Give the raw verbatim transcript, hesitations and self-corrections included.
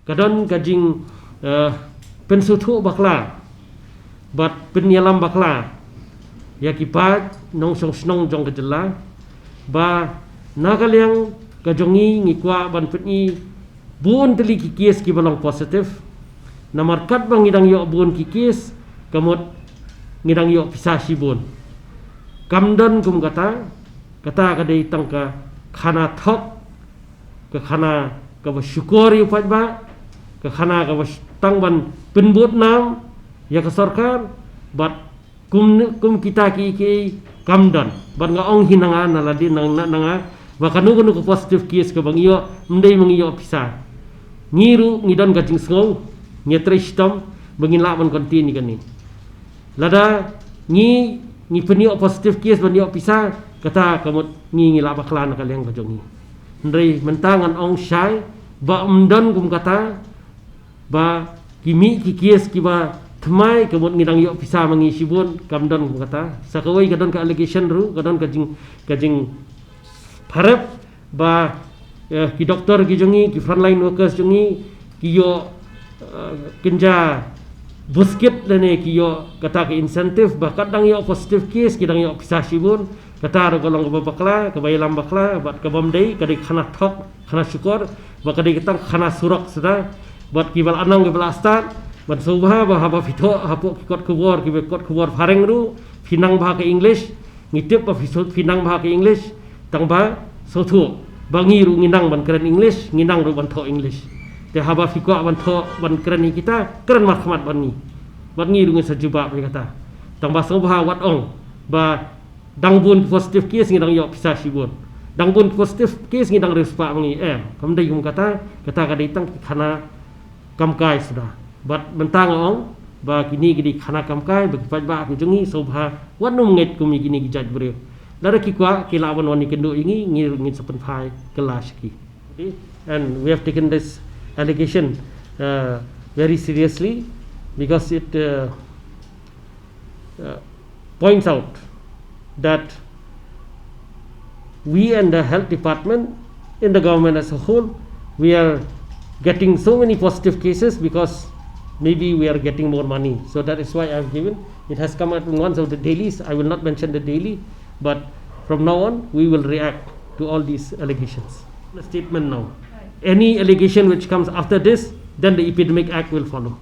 Ka don ka jing, eh, pynsngewthuh bakla bad pynïalam bakla ïa ki paid nongshong shnong jong ka jylla, ba na ka liang ka jong ngi ngi kwah ban pyni bun tylli ki case kiba long positive. Namar katba ngi dang ïoh bun ki case, ka mut ngi dang ïoh pisa shibun. Kam don kum kata. Kata ka dei tang ka khana thok, ka khana kaba shukor ïa u paidbah, ka khana kaba sh- tang ban pynbud nam ïa ka sorkar. Bad kum, kum kita ki, ki kam don. Bad nga ong hi na nga, na lade na, na, na nga, ba kano kano ka positive case kaba ngi ïoh, ym dei ba ngi ïoh pisa. Ngi ruh ngi don ka jingsngew, ngi trei shitom ba ngin lah ban continue kane. Lada ngi, ngi pynïoh positive case ban ïoh pisa, kata ka mut ngi, ngi lah bakla na ka liang ka jong ngi. Hynrei mynta ngan ong shai ba ym don kum kata, ba ki mih ki case kiba thymmai ka mut ngi dang ïoh pisa ma ngi shibun, kam don kum kata. Sa kawei ka don ka allegation ruh, ka don ka jing, ka jing pharep ba, eh, ki doktor ki jong ngi, ki frontline workers jong ngi, ki ïoh, eh, kynja buskit lane ki ïoh kata ka incentive ba kat dang ïoh positive case ki dang ïoh pisa shibun. Kata ruh ka long kaba bakla, kaba ïalam bakla, bad ka bym dei, ka dei khana thok, khana shukor, ba ka dei ka tang khana surok suda. Bad kiba la nang kiba la stad, ban sngewbha ba haba phi thoh hapoh ki kot khubor, kiba kot khubor phareng ruh, phi nang bha ka English. Ngi tip ba phi sngewthuh, phi nang bha ka English, tang ba sngewthuh ba ngi ruh ngi nang ban kren English, ngi nang ruh ban thoh English. Te haba phi kwah ban thoh, ban kren ïa kita, kren markhmat bad ngi. Bad ngi ruh ngin sa jubab ïa kata. Tang ba sngewbha wat ong ba dang bun positive case ngi dang ïoh pisa shibun. Dang bun positive case ngi dang riewspah ma ngi. Em, kam dei kum kata, kata ka dei tang ki khana kam kai suda. Bad mynta nga ong ba kine ki dei khana kam kai, ba ki paidbah ki jong ngi sngewbha wat nym ngeit kum ïa kine ki jait briew. Lada ki kwah ki lah ban wan ïakynduh ïa ngi, ngi, ngin sa pynphai kylla sha ki. Okay? And we have taken this allegation, uh, very seriously because it, uh, uh, points out that we and the health department in the government as a whole, we are getting so many positive cases because maybe we are getting more money. So that is why I've given, it has come out in one of the dailies. I will not mention the daily, but from now on, we will react to all these allegations. The statement now. Any allegation which comes after this, then the Epidemic Act will follow.